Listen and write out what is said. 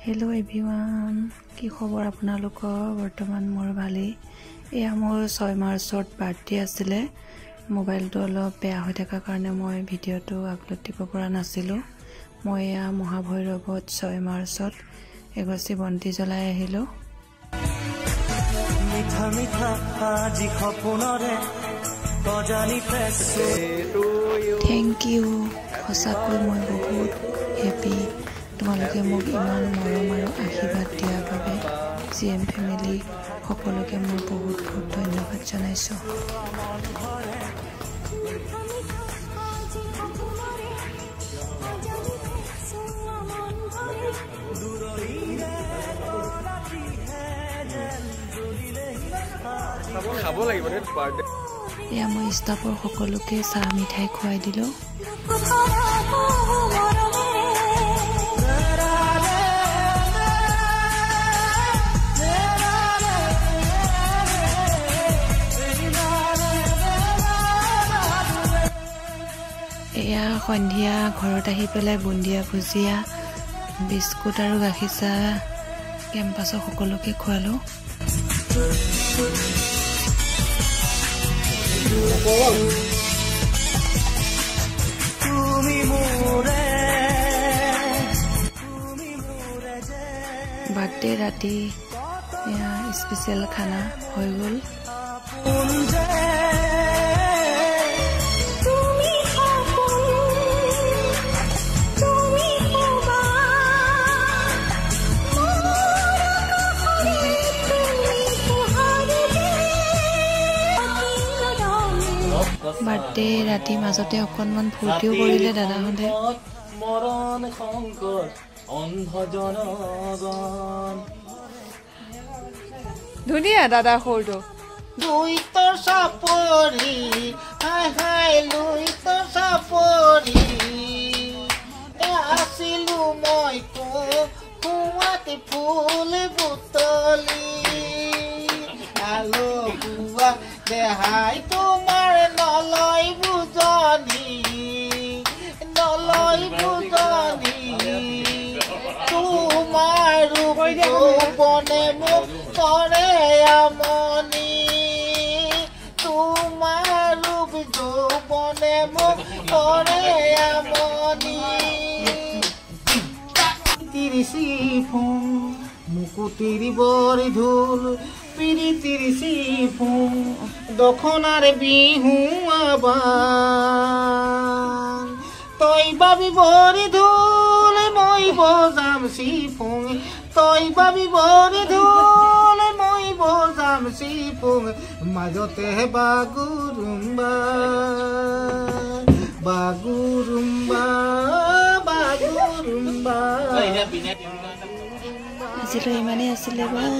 Hello' everyone, কি খবৰ আপোনালোকৰ? বৰ্তমান মোৰ ভালেই। এয়া মোৰ 6 মাৰ্চত বাৰ্থডে আছিলে। মোবাইলটো অলপ বেয়া হৈ থকাৰ কাৰণে মই ভিডিঅ'টো আপলোড দিব পৰা নাছিলোঁ। মই এয়া মহাভৈৰৱত 6 মাৰ্চত এগছি বন্তি জ্বলাই আহিলোঁ। মিঠা মিঠা আজি সপোনৰে অজানিতে। Thank U, সঁচাকৈ মই বহুত হেপী তোমালোকে মোক ইমান মৰম আৰু আশীৰ্বাদ দিয়াৰ বাবে। জি এম ফেমিলি সকলোকে মই বহুত বহুত ধন্যবাদ জনাইছোঁ। মিঠা মিঠা আজি সপোনৰে অজানিতে চোৱা মন ভৰে। দূৰৈৰে ৰাতিহে যেন জ্বলিলেহি আজি। খাব লাগিব দেই বাৰ্থডে। এয়া মই ষ্টাফৰ সকলোকে চাহ মিঠাই খুৱাই দিলোঁ। বুকু ভৰা বহু মৰমেৰে। এয়া সন্ধিয়া ঘৰত আহি পেলাই বুন্দিয়া, ভুজিয়া, বিস্কুট আৰু গাখীৰ চাহ কেম্পাছৰ সকলোকে খোৱালোঁ। তুমি মোৰে, তুমি মোৰে যে বাৰ্থডে ৰাতি এয়া স্পেচিয়েল খানা হৈ গ'ল। আপোন যে। তুমি সপোন, তুমি সুবাস, মোৰ আকাশৰে তুমি পোহৰ যে ৰঙে। বাৰ্থডে ৰাতি মাজতে অকণমান ফূৰ্তিও কৰিলে দাদাহঁতে। মৰণ শংকৰ অন্ধ জনগণ। ধুনীয়া দাদা সৰুটো। লুইতৰ চাপৰি, হাই হাই, লুইতৰ চাপৰি এ আছিলো মই কুঁৱাতে ফুল বুটলি। আলসুৱা দেহাই তোমাৰ নলয় বুজনি, নলয় বুজনি। তোমাৰ ৰূপ যৌৱনে মোক কৰে আমনি, তোমাৰ ৰূপ যৌৱনে মোক কৰে আমনি। তিৰিচি ফুং মুকুতিৰ বৰি ঢোল, পিৰিতিৰ চিফুং দখনাৰ বিহুৱা বান। তই বাবি বৰি ঢোল, মই বজাম চিফুং। তই বাবি বৰি ঢোল, মই বজাম চিফুং। মাজতে বাগুৰুম্বা, বাগুৰুম্বা, বাগুৰুম্বা। আজিলৈ ইমানেই আছিলে, বাই।